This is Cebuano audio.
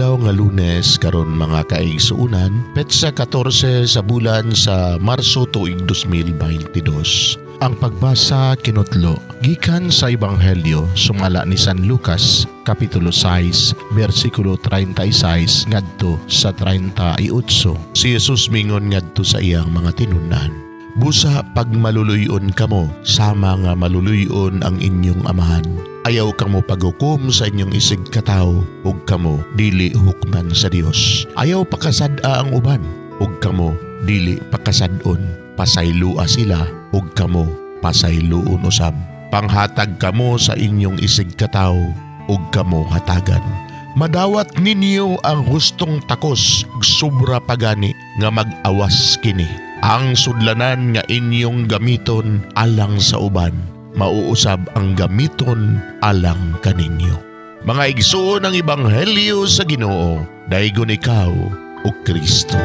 Adlaw nga Lunes karon, mga kaigsuunan, petsa 14 sa bulan sa Marso, tuig 2022. Ang pagbasa kinutlo gikan sa Ebanghelyo sumala ni San Lucas, kapitulo 6, bersikulo 36 ngadto sa 38. Si Jesus mingon ngadto sa iyang mga tinun-an, "Busa pagmaluluy-on kamo sama nga maluluy-on ang inyong Amahan. Ayaw kamo paghukom sa inyong isig katawo ug kamo dili hukman sa Dios. Ayaw pakasad-a ang uban ug kamo dili pakasad-on. Pasaylua sila ug kamo pasayloon usab. Panghatag kamo sa inyong isig katawo ug kamo hatagan. Madawat ninyo ang hustong takos ug sobra pagani nga mag-awas kini. Ang sudlanan nga inyong gamiton alang sa uban, mao usab ang gamiton alang kaninyo." Mga igsoon, ang Ebanghelyo sa Ginoo. Daygon ikaw, O Kristo.